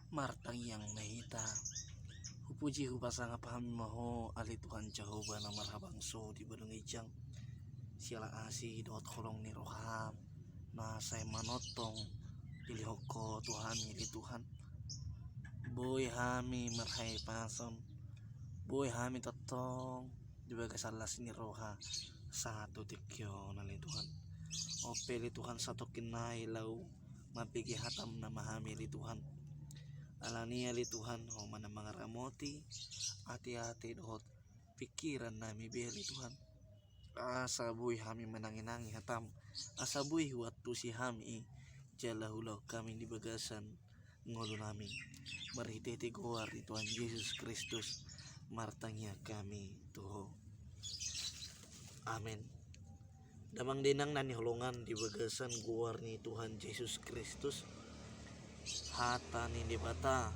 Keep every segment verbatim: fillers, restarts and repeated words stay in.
Martangiang ma hita. Hupuji hupasangap hami ma Ho ale Tuhan Jahowa na marhabangso di banua ginjang, siala asi dohot holong ni roham na sai manongtong dilehon Ho tu hami ale Tuhan. Boi hami marhahipason, boi hami tongtong di bagasan las ni roha sahat tu tingki on ale Tuhan. On pe ale Tuhan, satongkin nai laho mambege hatam nama hami ale Tuhan. Alani i ale Tuhan, Ho ma na mangaramoti ateate dohot pingkiran nami be ale Tuhan. Asa boi hami mananginangi hatam, asa boi huantusi hami i, jala huulahon hami di bagasan ngolu nami. Marhitehite goar ni Tuhan Jesus Kristus martangiang hami tu Ho. Amen. Damang dainang na hinaholongan di bagasan goar ni Tuhan Jesus Kristus, hata ni Debata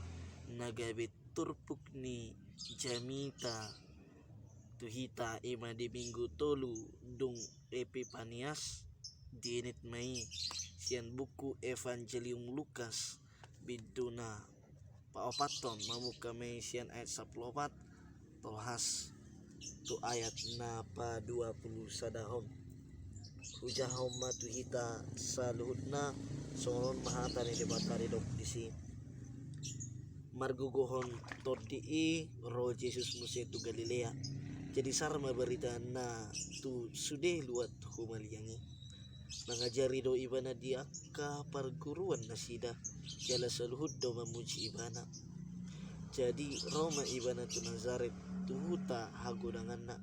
na gabe turpuk ni jamita tu hita, i ma di Minggu tolu dung Epipanias, dienet ma i sian buku Evangelium Lukas, bindu na paopathon, mamungka ma i sian ayat sampulu opat tolhas tu ayat na paduapulusadahon. Hujahahon ma tu hita saluhutna, songon on ma hata ni Debata didok disi. Margogohon tondi i ro Jesus muse tu Galilea. Jadi sar ma barita na tu sude luat humaliang i. Mangajari do Ibana di angka parguruan nasida, jala saluhut do mamuji Ibana. Jadi ro ma Ibana tu Nazaret, tu huta hagodanganna,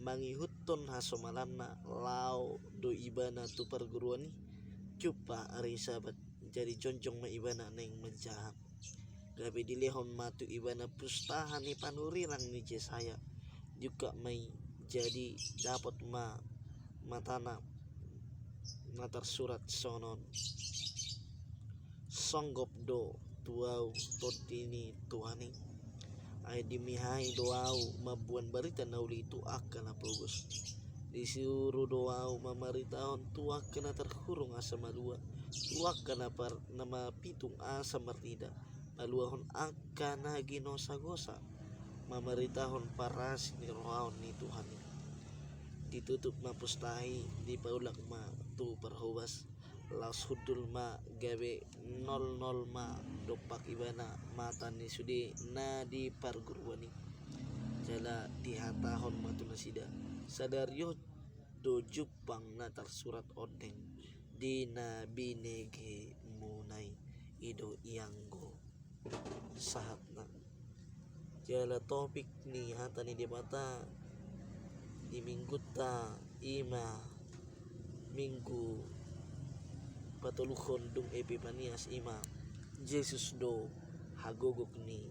mangihuthon hasomalanna. Laho do Ibana tu parguruan i jumpa ari Sabat. Jadi jongjong ma Ibana naeng manjaha. Gabe dilehon ma tu Ibana pustaha ni panurirang ni Jesaya. Diungkap ma i, jadi dapot ma matana na tarsurat songon on: Songgop do tu ahu tondi ni Tuhan i. Ai dimihai do ahu mamboan barita na uli tu angka na pogos. Disuru do ahu mamaritahon tu angka na tarhurung asa malua, tu angka na par-, na mapitung asa marnida, paluahon angka na ginosagosa, mamaritahon parasi ni roha ni Tuhan i. Ditutup ma pustaha i, dipaulak ma tu parhobas, laos hundul ma, gabe nolnol ma dompak Ibana mata ni sude na di parguruan i. Jala dihatahon ma tu nasida: Sadari on do jumpang na tarsurat ondeng di na binegemuna i, i do ianggo sahatna. Jala topik ni hata ni Debata di Minggunta i ma Minggu patoluhon dung Epipanias, i ma Jesus do hagogok ni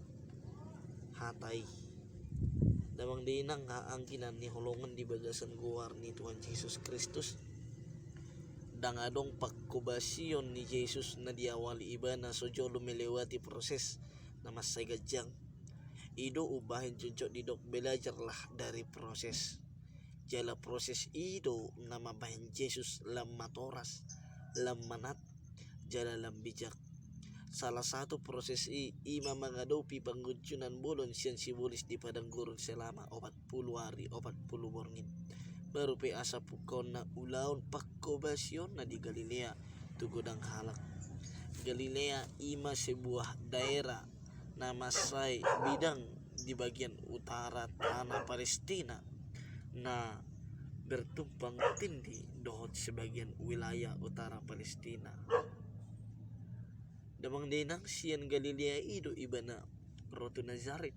hata i. Damang dainang, haha anggi na hinaholongan di bagasan goar ni Tuhan Jesus Kristus, ndang adong pangkobasion ni Jesus na diawali Ibana so jolo melewati proses na mansai ganjang. I do umbahen jotjot didok, belajarlah dari proses. Jala proses i do na mambahen Jesus lam matoras, lam manat, jala lam bijak. Salah satu proses i, i ma mangadopi pangunjunan bolon sian sibolis di padang gurun selama opat pulu ari opat pulu borngin. Baru pe asa pungkaonna ulaon pangkobasionna di Galilea tu godang halak. Galilea i ma sebuah daerah na mansai bidang di bagian utara tanah Palestina, na bertumpang tindih dohot sebagian wilayah utara Palestina. Damang dainang, sian Galilea i do Ibana ro tu Nazaret,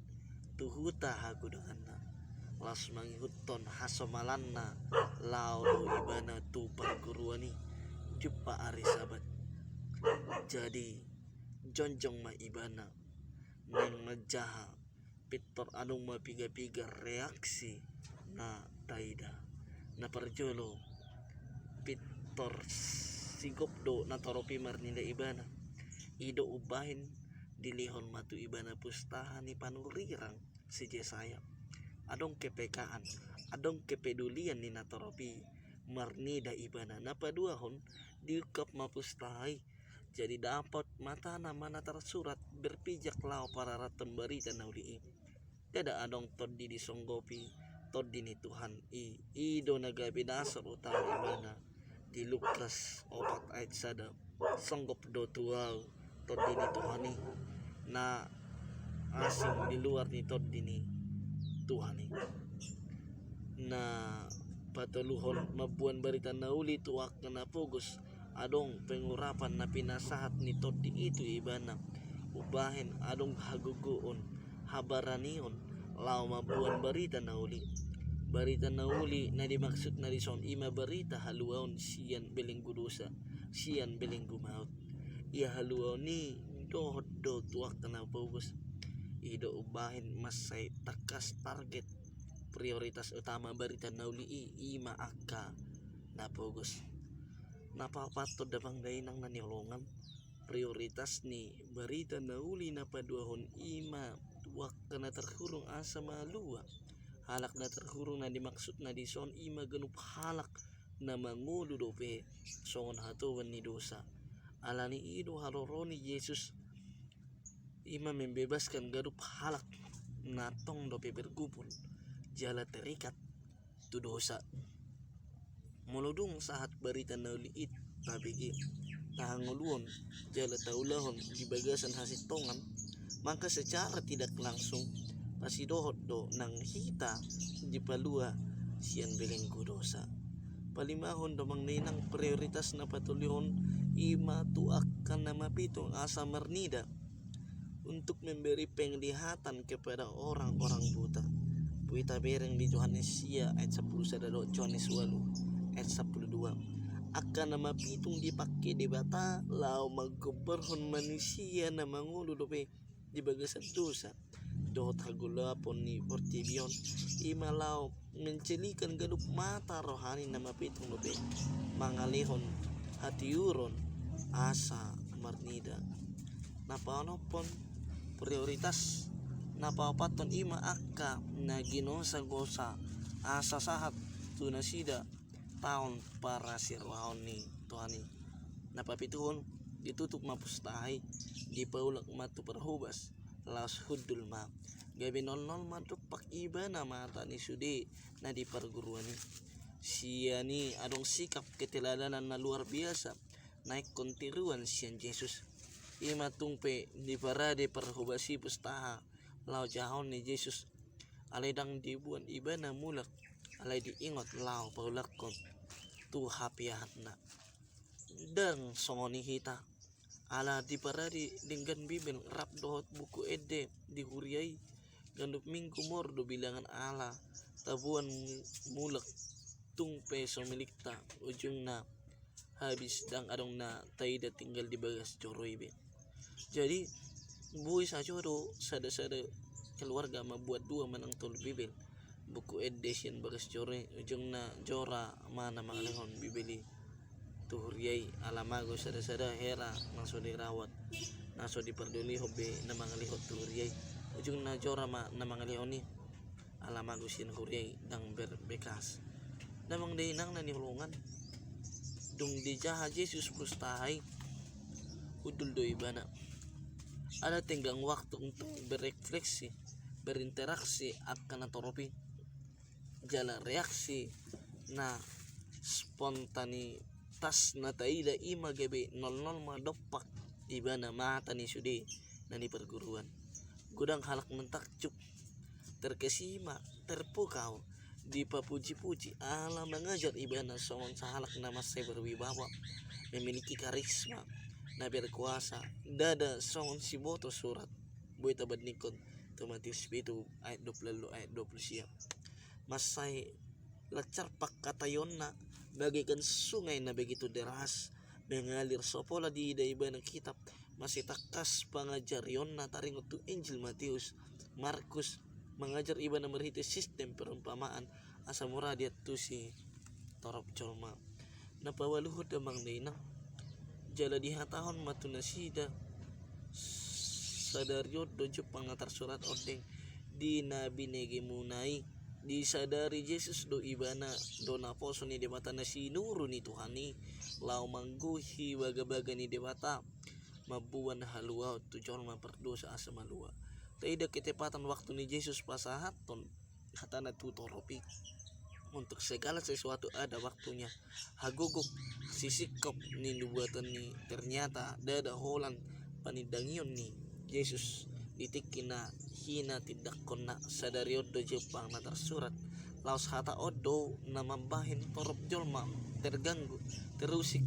tu huta hagodanganna, laos mangihuthon hasomalanna. Laho do Ibana tu parguruan i jumpa ari Sabat. Jadi jongjong ma Ibana naeng manjaha. Pintor adong ma piga-piga reaksi na taida. Na parjolo, pintor sigop do natorop i marnida Ibana. I do umbahen dilehon ma tu Ibana pustaha ni panurirang si Jesaya. Adong kepekaan, adong kepedulian ni natorop i marnida Ibana. Na paduahon, diungkap ma pustaha i. Jadi dapot matana ma na tarsurat berpijak laho pararathon barita na uli i. Ndada adong tondi disonggopi tondi ni Tuhan i. I do na gabe dasar utama ibana. Di Lukas opat ayat sada, songgop do tu ahu tondi ni Tuhan i, na asing di luar ni tondi ni Tuhan i. Na patoluhon, mamboan barita na uli tu angka na pogos. Adong pengurapan na pinasahat ni tondi i tu ibana. Umbahen adong hagogoon, habaranion laho mamboan barita na uli. Barita na uli na dimaksudna dison i ma barita haluaon sian belenggu dosa, sian belenggu maut. Ia haluaon i dohot do tu angka na pogos. I do umbahen mansai tangkas target, prioritas utama barita na uli i, i ma angka na pogos. Na paopathon damang dainang na hinaholongan, prioritas ni barita na uli na paduahon i ma tu angka na tarhurung asa malua. Halak na tarhurung na dimaksudna dison i ma ganup halak na mangolu dope songon hatoban ni dosa. Alani i do haroro ni Jesus i ma membebaskan ganup halak na tong dope bergumul jala terikat tu dosa. Molo dung sahat barita na uli i tabege, tahangoluhon jala taulahon di bagasan hasintongan, maka secara tidak langsung pasidohot do nang hita dipalua sian belenggu dosa. Palimahon damang dainang, prioritas na patoluhon i ma tu angka na mapitung asa marnida, untuk memberi penglihatan kepada orang-orang buta. Boi tabereng di Johannes sia ayat sampulu sada dohot Johannes ualu ayat sampulu dua. Angka na mapitung dipangke Debata laho manggombarhon manusia na mangolu dope di bagasan dosa dohot hagolapon ni portibi on, i ma laho mencelikan ganup mata rohani na mapitung dope mangalehon hatiuron asa marnida. Na paonomhon, prioritas na paopathon i ma angka na ginosagosa asa sahat tu nasida taon parasirohaon ni Tuhan i. Na papituhon, ditutup ma pustaha i, dipaulak ma tu parhobas, laos hundul ma. Gabe nolnol ma dompak ibana mata ni sude na di parguruan i. Sian i adong sikap keteladanan na luar biasa na ingkon tiruan sian Jesus. I ma tung pe diparade parhobas i pustaha laho jahaon ni Jesus. Alai ndang diboan ibana mulak, alai diingot laho paulakhon tu hapeahanna. Ndang songon i hita. Ala diparade denggan Bibel rap dohot Buku Ende di huria i, ganup minggu moru do bilangan ala taboan mu-, mulak, tung pe so milikta, ujungna habis, ndang adong na taida tinggal di bagas joro i be. Jadi, boi sajo do sada-sada keluarga mambuat dua manang tolu Bibel, Buku Ende sian bagas joro i, ujungna jora ma na mangalehon Bibel i tu huria i. Ala mago sada-sada hera na so dirawat, na so dipardolihon be na mangalehon tu huria i, ujungna jora ma na mangalehon i. Ala mago sian huria i ndang berbekas. Damang dainang na hinaholongan, dung dijaha Jesus pustaha i, hundul do ibana. Ada tenggang waktu untuk berefleksi, berinteraksi angka na torop i. Jala reaksi na spontanitas na taida i ma gabe nolnol ma dompak ibana mata ni sude na di parguruan. Godang halak na takjub, terkesima, terpukau, dipapuji-puji ala mangajar ibana songon sahalak na mansai berwibawa, memiliki karisma, na berkuasa, ndada songon siboto surat. Boi tabandingkon tu Matius pitu ayat dua pulu ualu, ayat dua pulu sia. Mansai lancar pangkataionna bagaikan sungai na begitu deras mengalir. So pola diida ibana kitab, mansai tangkas pangajarionna taringot tu Injil Matius, Markus, mangajar ibana marhite sistem perumpamaan asa mura diantusi torop jolma. Na paualuhon damang dainang, jala dihatahon ma tu nasida, sadari on do jumpang na tarsurat ondeng di na binegemuna i. Disadari Jesus do ibana do naposo ni Debata na sinuru ni Tuhan i laho manggohi bagabaga ni Debata, mamboan haluaon tu jolma pardosa asa malua. Taida ketepatan waktu ni Jesus pasahathon hatana tu torop i. Untuk segala sesuatu ada waktunya. Hagogok sisingkop ni nubuatan i ternyata ndada holan panindangion ni Jesus di tingki na hinatindakkonna. Sadari on do jumpang na tarsurat, laos hata on do na mambahen torop jolma terganggu, terusik.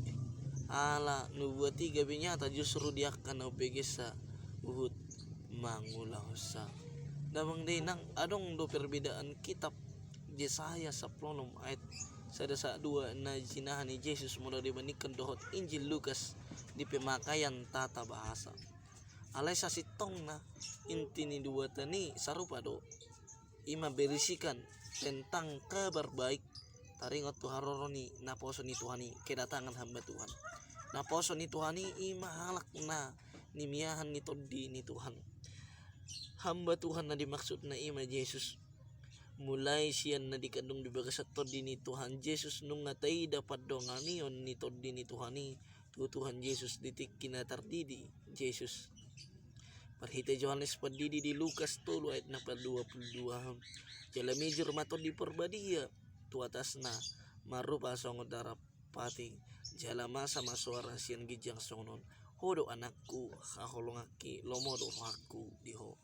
Ala nubuat i gabe nyata justru di angka na umbegensa huhut mangulahonsa. Damang dainang, adong do perbedaan kitab Jesaya sampulu onom ayat sada sahat dua na jinahani Jesus molo dibandingkan dohot Injil Lukas di pemakaian tata bahasa. Alai sasintongna inti ni nubuatan i sarupa do. Ima berisikan tentang kabar baik. Taringot tu haroro ni naposo ni Tuhan i, kedatangan hamba Tuhan. Naposo ni Tuhan i ima halak na nimiahan ni Tondi ni Tuhan. Hamba Tuhan na dimaksudna ima Jesus. Mulai sian na dikandung di bagasan Tondi ni Tuhan Jesus, nunga taida pandonganion ni Tondi ni Tuhan i tu Tuhan Jesus di tingki na tardidi Jesus. Marhite Johannes Pandidi di Lukas tolu ayat na padua pulu dua. Jala mijur ma Tondi Parbadia tu atasna, marrupa songon darah patik. Jala masa ma soara sian ginjang songon on: Ho do anakku, haholonganki, lomo do rohangku di ho.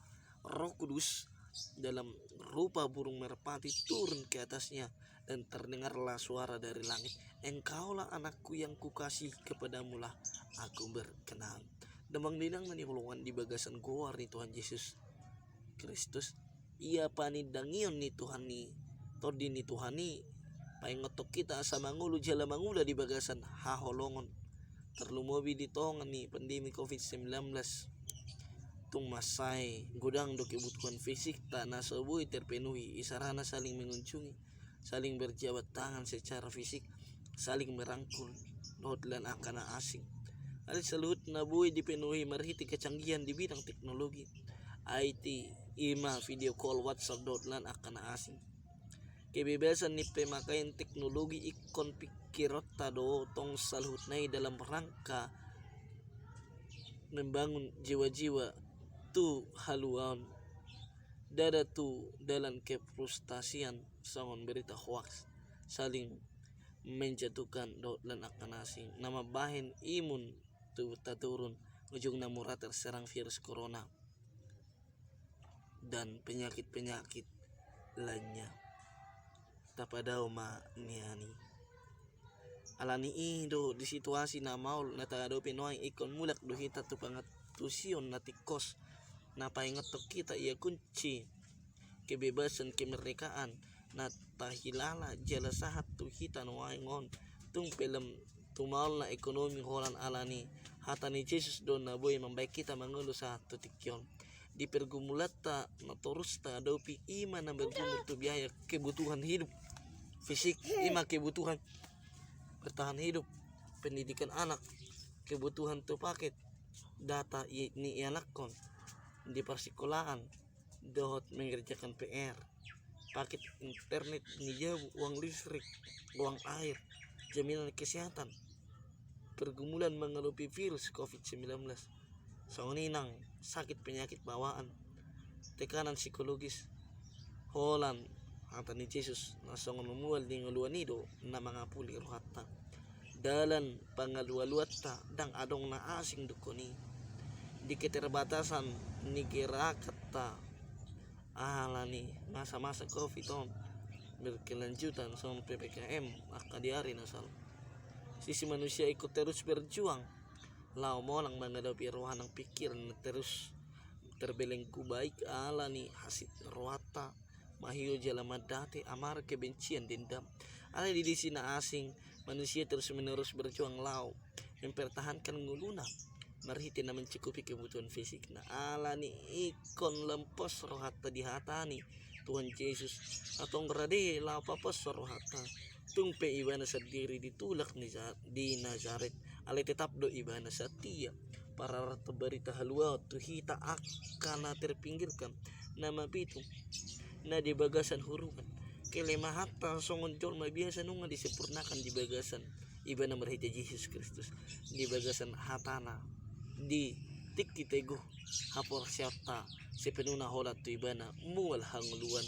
Roh Kudus dalam rupa burung merpati turun ke atasnya, dan terdengarlah suara dari langit: Engkaulah anakku yang kukasihi, kepadamulah aku berkenan. Damang dainang na hinaholongan di bagasan goar ni Tuhan Jesus Kristus. Ia panindangion ni Tuhan i, Tondi ni Tuhan i, paingothon hita asa mangolu jala mangula di bagasan haholongon. Tarlumobi di tonga ni pandemi covid sembilan belas. Tung mansai godang do kebutuhan fisikta na so boi terpenuhi, isarana saling mengunjungi, saling berjabat tangan secara fisik, saling merangkul dohot lan angka na asing. Alai saluhutna boi dipenuhi marhite kecanggihan di bidang teknologi, I T, ima video call, WhatsApp dohot lan angka na asing. Kebebasan ni pemakaian teknologi ingkon pikironta do tong saluhutna i dalam rangka membangun jiwa-jiwa tu haluaon, ndada tu dalan kefrustasian songon berita hoaks, saling menjatuhkan dohot lan angka na asing na mambahen imun tubuhta turun, ujungna mura terserang virus corona dan penyakit-penyakit lainnya. Tapadao ma nian i. Alani i do di situasi na maol na tahadopi nuaeng, ingkon mulak do hita tu pangantusion na tingkos na paingothon hita ia kunci kebebasan, kemerdekaan na tahilala jala sahat tu hita nuaeng on. Tung pe lam tumaolna ekonomi holan alani hata ni Jesus do na boi mambahen hita mangolu sahat tu tingki on. Di pergumulanta na torus tahadopi, ima na bergumul tu biaya kebutuhan hidup fisik, ima kebutuhan bertahan hidup, pendidikan anak, kebutuhan tu paket data i-, ni ianakhon di parsikolaan, dohot mengerjakan P R, paket internet ni jabu, uang listrik, uang air, jaminan kesehatan, pergumulan mangadopi virus covid sembilan belas, songon i nang sakit penyakit bawaan, tekanan psikologis. Holan hata ni Jesus na songon mamual di ngoluan i do na mangapuli rohanta. Dalan pangalualuanta ndang adong na asing dohot i. Di keterbatasan ni gerakanta alani masa-masa covid on berkelanjutan songon P P K M angka di ari na salpu. Sisi manusia ingkon terus berjuang laho monang mangadopi roha nang pikiran na terus terbelenggu baik alani hasit rohanta mahiou jala mandate amarah, kebencian, dendam. Alai di sisi na asing, manusia terus menerus berjuang laho mempertahankan ngoluna marhite na mencukupi kebutuhan fisikna. Alani ingkon lam pos rohanta di hata ni Tuhan Jesus, antong rade laho papos rohanta. Tung pe ibana sandiri ditulak ni Za-, di Nazaret, alai tetap do ibana satia pararathon barita haluaon tu hita angka na terpinggirkan. Na mapitu, na di bagasan hurungan. Kelemahanta songon jolma biasa nunga disempurnakan di bagasan ibana marhite Jesus Kristus, di bagasan hatana. di tingki teguh haporseaonta sepenuhna holan tu Ibana, mual hangoluan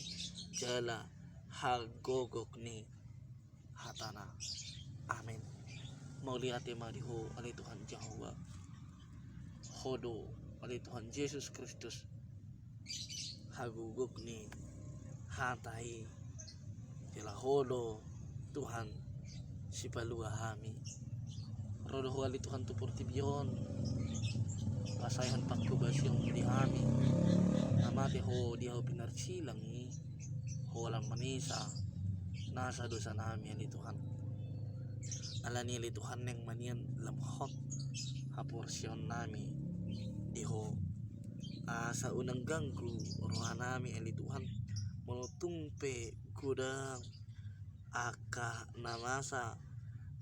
jala hagogok ni hatana. Amen. Mauliate ma di Ho ale Tuhan Jahowa. Ho do ale Tuhan Jesus Kristus hagogok ni hata i. Jala Ho do Tuhan sipalua hami. Ro do Ho ale Tuhan tu portibi on, pasaehon panghobasion di hami. Na mate Ho di hau pinarsilang i, holan manesa nasa dosa nami ale Tuhan. Alani ale Tuhan naeng ma nian lam hot haporseaon nami di Ho. Asa unang ganggu roha nami ale Tuhan, molo tung pe godang angka na masa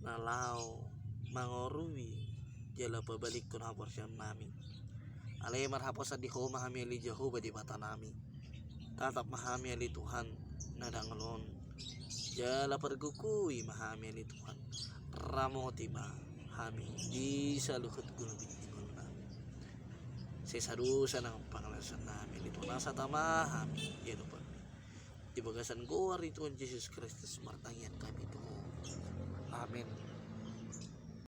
na laho mangorui jala pabalikkon haporseaon nami. Alai marhaposan di Ho ma hami ale Jahowa Debata nami. Tatap ma hami ale Tuhan na dangol on. Jala pargogoi ma hami ale Tuhan. Ramoti ma hami di saluhut gulmit ni ngolu nami. Sesa dosa nang pangalaosion nami ale Tuhan, asa tama hami di adopanMi. Di bagasan goar ni Tuhan Jesus Kristus martangiang hami tu Ho. Amen.